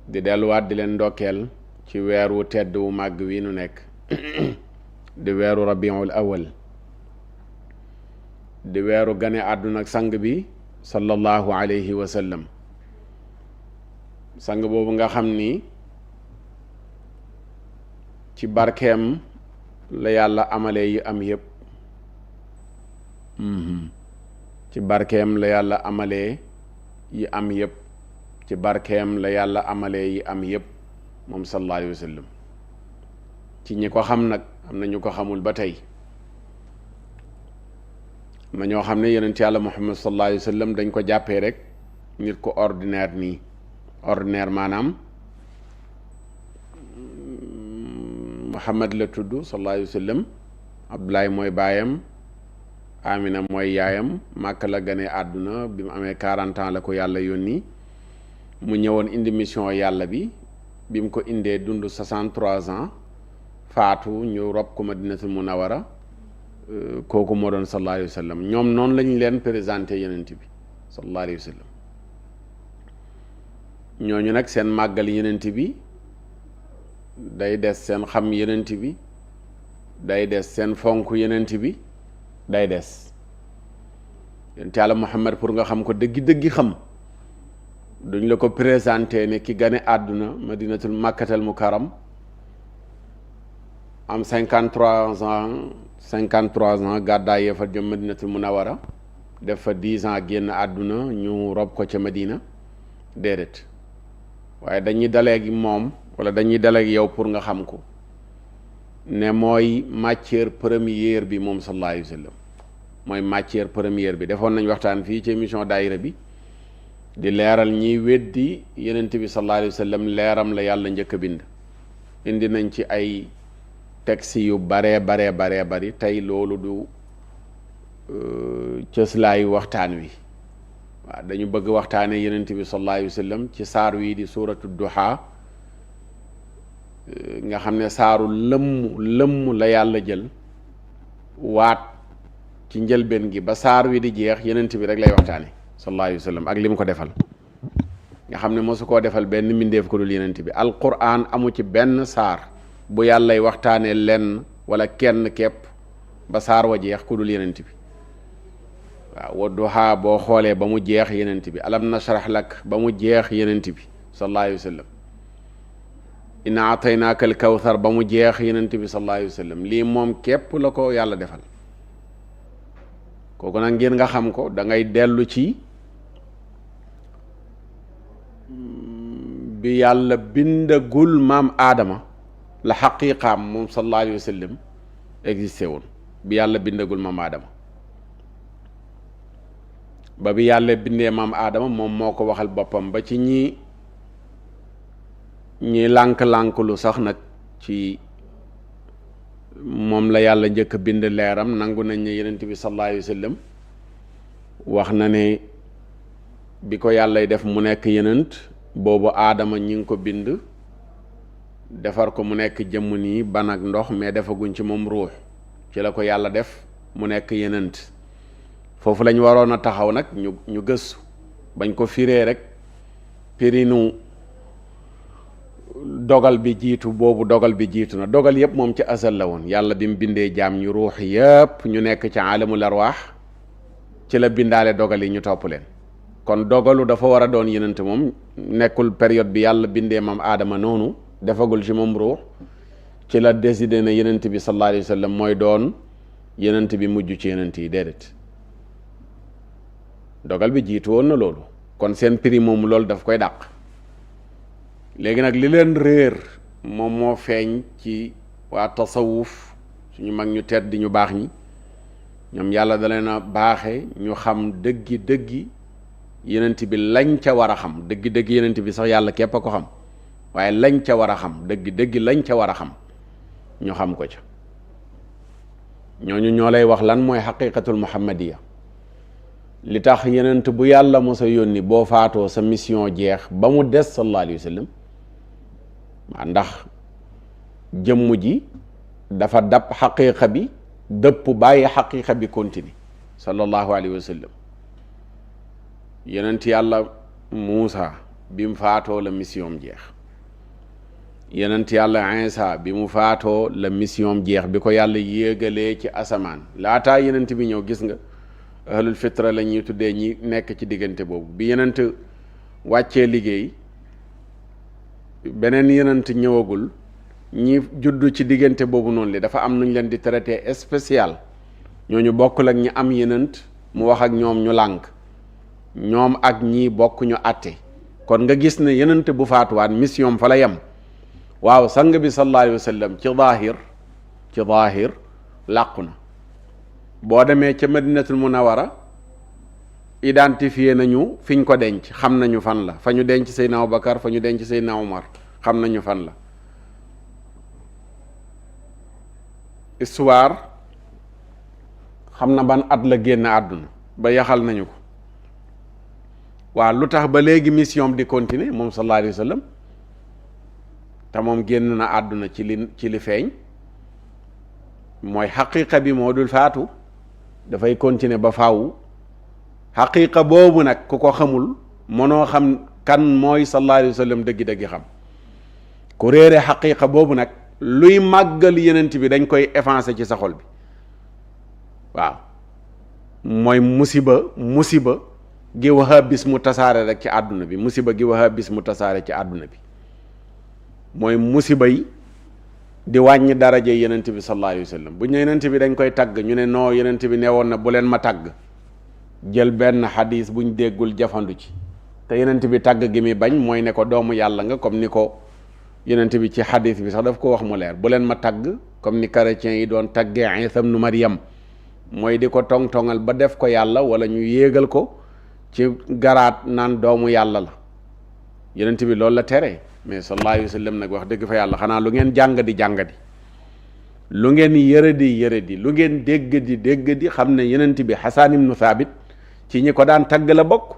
di delluwaat di leen ndokkeel ci weeru tedd wu màgg wi nu nekk di weeru rabiul awal di weeru gane àdduna ak sang bi sallallahu alayhi wa sallam sang boobu nga xam ni ci barkeem la yàlla amale yi am yépp ci barkeem la yàlla amalee yi am yépp ci barkeem la yàlla amalee yi am yépp moom sallallahu alayhi wa sallam ci ñi ko xam nag am na ñu ko xamul ba tey am na ñoo xam ne yonent yàlla muhammad sallallahu alayhi wa sallam dañ ko jàppee rek nit ko ordinaire nii ordinaire maanaam muhammad la tudd sallallahu alayhi wa sallam abdoulaye mooy baayam amina mooy yaayam màkk la gane àdduna bi mu amee 40 ans la ko yàlla yónni mu ñëwoon indi mission yàlla bi mu ko indee dund 63 ans faatu ñu rob ko madinatul munawara kooku moo doon sallallahu alayhi wa sallam ñoom noonu lañu leen présenté yenent bi sallallahu alayhi wa sallam ñooñu nag seen màggal yenent bi day des seen xam yenent bi day des seen fonk yenent bi day des yenent yàlla Muhammad pour nga xam ko dëggi xam duñ la ko présenté ne ki gane àdduna madinatul makkatal mukarram am 53 ans gàddaay ya fa jëm madinatul munawara def fa 10 ans génn àdduna ñu rob ko ca madina déedéet waaye dañuy daleegi moom wala dañuy daleeg yow pour nga xam ko ne mooy matière première bi moom sallallahu alayhi wa sallam mooy matière première bi defoon nañ waxtaan fii ci émission daayira bi di leeral ñiy weddi yenent bi sallallahu alayhi wa sallam leeram la yàlla njëkk a bind indi nañ ci ay texte yu baree bari tey loolu du cëslaayu waxtaan wi waaw dañu bëgg waxtaane yenent bi sallallahu alayhi wa sallam ci saar wi di suuratu duha nga xam ne saaru lëmm la yàlla jël waat ci njëlbeen gi ba saar wi di jeex yenent bi rek lay waxtaane sallallahu alayhi wa sallam ak li mu ko defal nga xam ne mosu koo defal benn mbindeef ko dul yenent bi alquran amu ci benn saar bu yàllay waxtaanee lenn wala kenn képp ba saar wa jeex ku dul yenent bi waaw wadduha boo xoolee ba mu jeex yenent bi alam nashrah lak ba mu jeex yenent bi sallallahu alayhi wa sallam inna ataynaaka al kawthar ba mu jeex yenent bi sallallahu alayhi wa sallam lii moom képp la ko yàlla defal kooku nag ngeen nga xam ko da ngay dellu ci bi yàlla bindagul maam aadama la xaqiiqaam moom sallallahu alayhi wa sallam existé woon bi yàlla bindagul maam aadama ba bi yàlla bindee maam aadama moom moo ko waxal boppam ba ci ñi lànk-lànk lu sax nag ci moom la yàlla njëkk a bind leeram nangu nañ ne yenent bi sallallahu alayhi wa sallam wax na ne bi ko yàllay def mu nekk yenent boobu aadama ñi ngi ko bind defar ko mu nekk jëmm nii ban ak ndox mais defaguñ ci moom ruux ci la ko yàlla def mu nekk yenent foofu lañ waroon a taxaw nag ñu gëstu bañ ko firee rek pirinu dogal bi jiitu boobu dogal bi jiitu na dogal yëpp moom ci asal la woon yàlla bi mu bindee jaam ñu ruux yëpp ñu nekk ci alamul arwaax ci la bindaale dogal yi ñu topp leen kon dogalu dafa war a doon yenent moom nekkul période bi yàlla bindee maam aadama noonu defagul ci moom ruux ci la décidé na yenent bi sallallahu alayhi wa sallam mooy doon yenent bi mujj ci yenent yi déedéet dogal bi jiitu woon na loolu kon seen prix moom loolu daf koy dàq léegi nag li leen réer moom moo feeñ ci waa tasawuf suñu mag ñu tedd ñu baax ñi ñoom yàlla da leen a baaxe ñu xam dëggi yenent bi lañ ca war a xam dëggi yenent bi sax yàlla képp a ko xam waaye lañ ca war a xam dëggi lañ ca war a xam ñu xam ko ca ñooñu ñoo lay wax lan mooy xaqiqatul muhammadiya li tax yenent bu yàlla mos a yónni boo faatoo sa mission jeex ba mu des sallallahu alayhi wa sallam ndax jëmm ji dafa dab xaqiqa bi dëpp bàyyi xaqiqa bi continue sallallahu alayhi wa sallam yenent yàlla Muusa bi mu faatoo la mission jeex yonent yàlla Isa bi mu faatoo la mission jeex bi ko yàlla yéegalee ci asamaan laataa yonent bi ñëw gis nga ahlul fitra la ñuy tuddee ñi nekk ci diggante boobu bi yonent wàccee liggéey beneen yonent ñëwagul ñi juddu ci diggante boobu noonu li dafa am nuñ leen di traité spécial ñooñu bokkul ak ñi am yonent mu wax ak ñoom ñu lànk ñoom ak ñii bokk ñu àtte kon nga gis ne yonent bu faatuwaat mission fa la yem waaw sang bi sallallahu alayhi wa sallam ci zaahir làqu na boo demee ca madinatul munawara identifié nañu fiñ ko denc xam nañu fan la fa ñu denc Seydina Abubakar fa ñu denc Seydina Umar xam nañu fan la histoire xam na ban at la génn àdduna ba yaxal nañu ko waaw lu tax ba léegi mission di continuer moom sallallahu alayhi wa sallam te moom génn na àdduna ci li feeñ mooy xaqiiqa bi moo dul faatu dafay continuer ba faaw xaqiiqa boobu nag ku ko xamul mënoo xam kan mooy sallallahu alayhi wa sallam dëggi-dëggi xam ku réere xaqiiqa boobu nag luy màggal yenent bi dañ koy effacer ci sa xol bi waaw mooy musiba gi wahabis mu tasaare rek ci àdduna bi musiba gi wahabis mu tasaare ci àdduna bi mooy musiba yi di wàññi daraje yenent bi sallallahu alayhi wa sallam bu ñu yenent bi dañ koy tagg ñu ne noo yenent bi ne woon na bu leen ma tagg jël benn xadis buñ déggul jafandu ci te yenent bi tagg gi mi bañ mooy ne ko doomu yàlla nga comme ni ko yenent bi ci xadis bi sax daf ko wax mu leer bu leen ma tagg comme ni chrétiens yi doon taggee Isa ibnu Maryam mooy di ko tong-tongal ba def ko yàlla wala ñu yéegal ko ci garaat naan doomu yàlla la yenent bi loolu la tere mais sallallahu alayhi wa sallam nag wax dëgg fa yàlla xanaa lu ngeen jàngadi lu ngeen yërëdi lu ngeen déggadi xam ne yenent bi Xasaan ibnu Saabit ci ñi ko daan tagg la bokk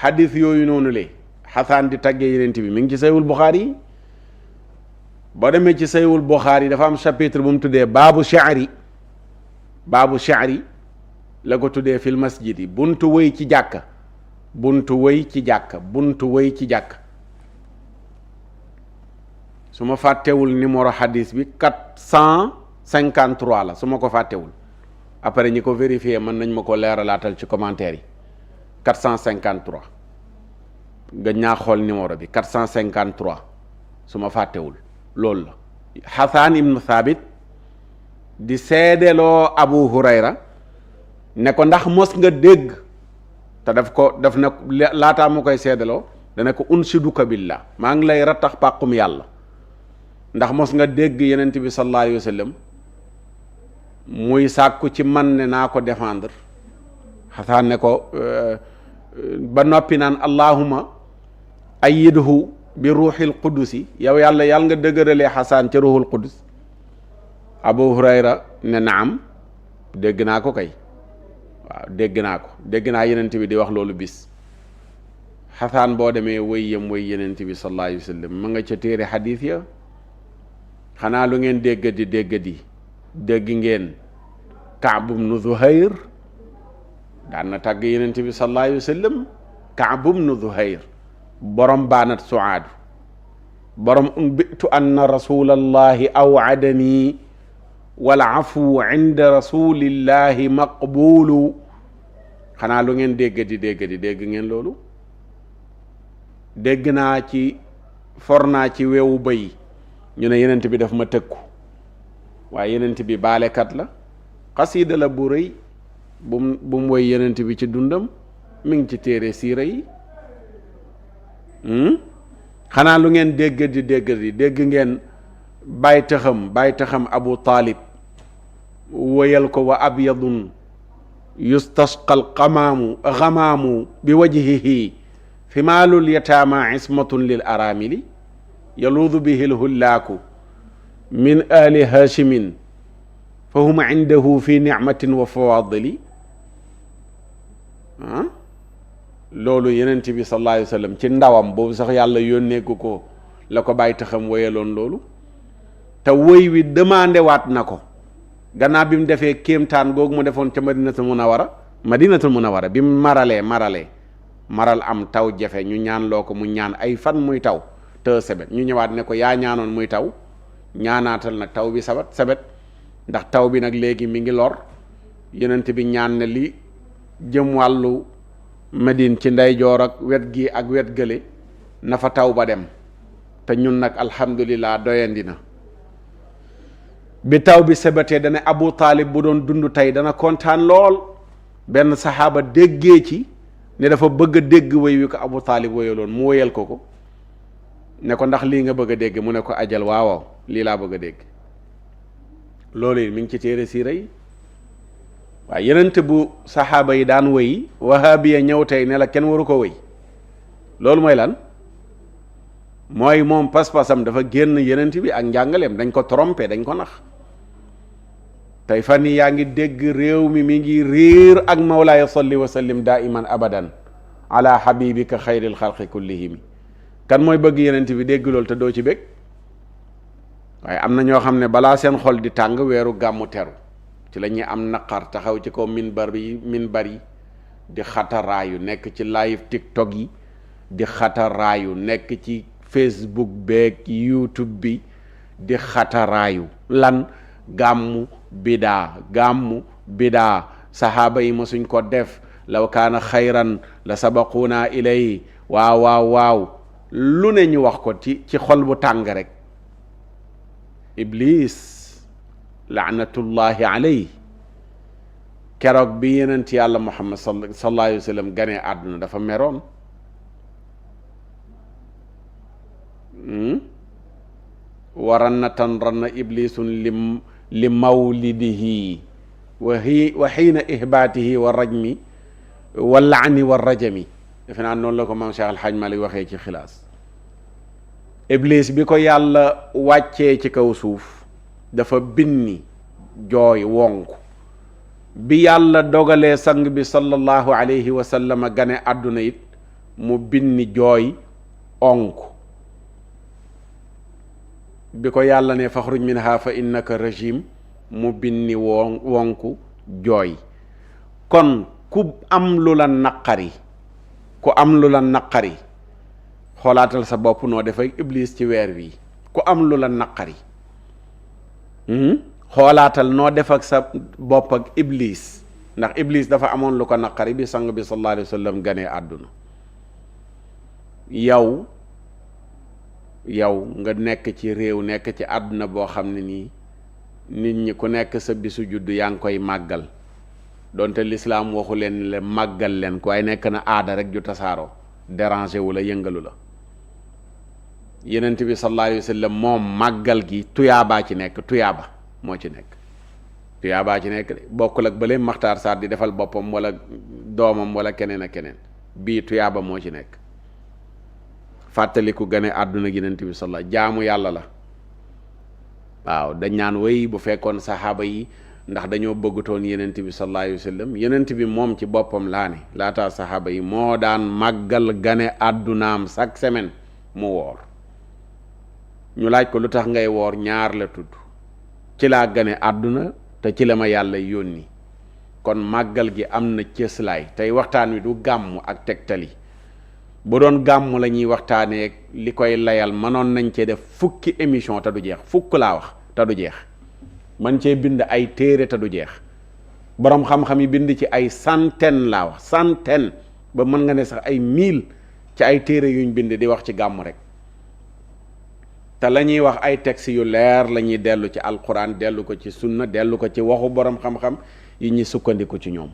xadis yooyu noonu le Xasaan di taggee yenent bi mi ngi ci Saywul Buxaari yi boo demee ci Saywul Buxaari dafa am chapitre bu mu tuddee baabu shi'ri la ko tuddee fil masjid yi buntu wëy ci jàkka su ma fàttewul numéro hadis bi 453 la su ma ko fàttewul après ñi ko vérifier mën nañ ma ko leeralaatal ci commentaire yi 453 nga ñaa xool numéro bi 453 su ma fàttewul loolu la Xasaan ibnu Thabit di seedeloo Abu Hurayra ne ko ndax mos nga dégg te daf na laataa mu koy seedaloo dana ko unshiduka billah maa ngi lay rattax pàqum yàlla ndax mos nga dégg yenent bi sallallahu alayhi wa sallam muy sàkku ci man ne naa ko défendre Xasaan ne ko ba noppi naan allahuma ayyidhu bi ruuxil qudusi yow yàlla nga dëgëralee Xasaan ca ruuxul qudus Abu Hurayra ne naam dégg naa ko kay waaw dégg naa yenent bi di wax loolu bis Xasaan boo demee wëy yenent bi sallallahu alayhi wa sallam ma nga ca téere xadiis ya xanaa lu ngeen déggadi dégg ngeen Kaab ibnu Zuhayr daan na tàgg yenent bi sallallahu alayhi wa sallam Kaab ibnu Zuhayr borom baanat suaadu borom unbitu anna rasulallahi aw'adani wal afu inda rasulillahi maqbulu xanaa lu ngeen déggadi dégg ngeen loolu dégg naa ci for naa ci weewu bëy ñu ne yenent bi daf ma tëkku waaye yenent bi baalekat la xasiida la bu rëy bu mu woy yenent bi ci dundam mi ngi ci téere siira yi xanaa lu ngeen dégg ngeen bàyyi taxam Abu Taalib woyal ko wa abyadun yustasqal gamaamu bi wajhihi fimaalul yataama ismatun lil aramili yaluudu bihi lhullaaku min ali haashimin fa hum indahu fi nicmatin wa fawadili loolu yenent bi sallallahu alayhi wa sallam ci ndawam boobu sax yàlla yónneeku ko la ko bàyyi taxam woyaloon loolu te woy wi demandé waat na ko gannaaw bi mu defee kéemtaan googu mu defoon ca madinatul munawara bi mu maralee maral am taw jafe ñu ñaan loo ko mu ñaan ay fan muy taw te sebet ñu ñëwaat ne ko yaa ñaanoon muy taw ñaanaatal nag taw bi sebet ndax taw bi nag léegi mi ngi lor yonent bi ñaan ne li jëm wàllu Medine ci ndeyjoor ak wet gi ak wet gële na fa taw ba dem te ñun nag alhamdulillah doyandi na bi taw bi sebetee dana Abu Taalib bu doon dund tey dana kontaan lool benn saxaaba déggee ci ne dafa bëgg a dégg woy wi ko Abu Taalib woyaloon mu woyal ko ne ko ndax lii nga bëgg a dégg mu ne ko ajal waaw lii laa bëgg a dégg loolu yi mi ngi ci téere siira yi waaye yenente bu saxaaba yi daan woy wahabiya ñëw tey ne la kenn waru ko woy loolu mooy lan mooy moom pas-pasam dafa génn yenent bi ak njàngaleem dañ ko trompé dañ ko nax tey fan yi yaa ngi dégg réew mi ngi réer ak mawlaaya salli wa sallim daiman abadan ala habibika xayril xalqi kullihimi kan mooy bëgg yenent bi dégg loolu te doo ci bég waaye am na ñoo xam ne balaa seen xol di tàng weeru gàmmu teru ci la ñuy am naqar taxaw ci kaw minbar yi di xataraayu nekk ci live tiktok yi di xataraayu nekk ci Facebook beeg YouTube bi di xataraayu lan gàmmu bidaa saxaaba yi masuñ ko def law kaana xayran la sabaquuna ilay waaw lu ne ñu wax ko ci xol bu tàng rek iblis laanatullahi alayhi keroog bi yenent yàlla Muhammad sallallahu alayhi wa sallam ganee àdduna dafa meroon ranna iblisun li mawlidihi wa xiina ihbaatihi wa rajmi wa laani wa rajami defe naa noonu la ko maam Cheikh Alhaaj Malik waxee ci xilaas iblis bi ko yàlla wàccee ci kaw suuf dafa binni jooy wonk bi yàlla dogalee sang bi sallallahu alayhi wa sallam gane àdduna it mu binni jooy onk bi ko yàlla ne faxruj minha fa innaka rajim mu binni wonku jooy kon ku am lu la naqari xoolaatal sa bopp noo dafay iblis ci weer wi ku am lu la naqari xoolaatal noo def ak sa bopp ak iblis ndax iblis dafa amoon lu ko naqari bi sang bi sallallahu alayhi wa sallam ganee àdduna yow nga nekk ci réew nekk ci àdduna boo xam ne nii nit ñi ku nekk sa bisu juddu yaa ngi koy màggal donte lislaam waxu leen le màggal leen ko waaye nekk na aada rek ju tasaaroo déranger wu la yëngalu la yenent bi sallallahu alayhi wa sallam moom màggal gi tuyaabaa ci nekk tuyaaba moo ci nekk tuyaabaa ci nekk de bokkul ak bële Maxtaar Sarr di defal boppam wala doomam wala keneen ak keneen bii tuyaaba moo ci nekk fàttaliku gane àdduna yenent bi sallallahu jaamu yàlla la waaw dañ naan wéy bu fekkoon saxaaba yi ndax dañoo bëggutoon yenent bi sallallahu alayhi wa sallam yenent bi moom ci boppam laa ne laataa saxaaba yi moo daan màggal gane àddunaam chaque semaine mu woor ñu laaj ko lu tax ngay woor ñaar la tudd ci laa gane àdduna te ci la ma yàlla yónni kon màggal gi am na cëslaay tey waxtaan wi du gàmm ak tegtali bu doon gàmm la ñuy waxtaanee li koy layal mënoon nañ cee def fukki émission te du jeex fukk laa wax te du jeex man cee bind ay téere te du jeex boroom xam-xam yi bind ci ay centaine laa wax centaine ba mën nga ne sax ay 1000 ci ay téere yuñ bind di wax ci gàmm rek te la ñuy wax ay textes yu leer la ñuy dellu ci alquran dellu ko ci sunna dellu ko ci waxu boroom xam-xam yi ñuy sukkandiku ci ñoom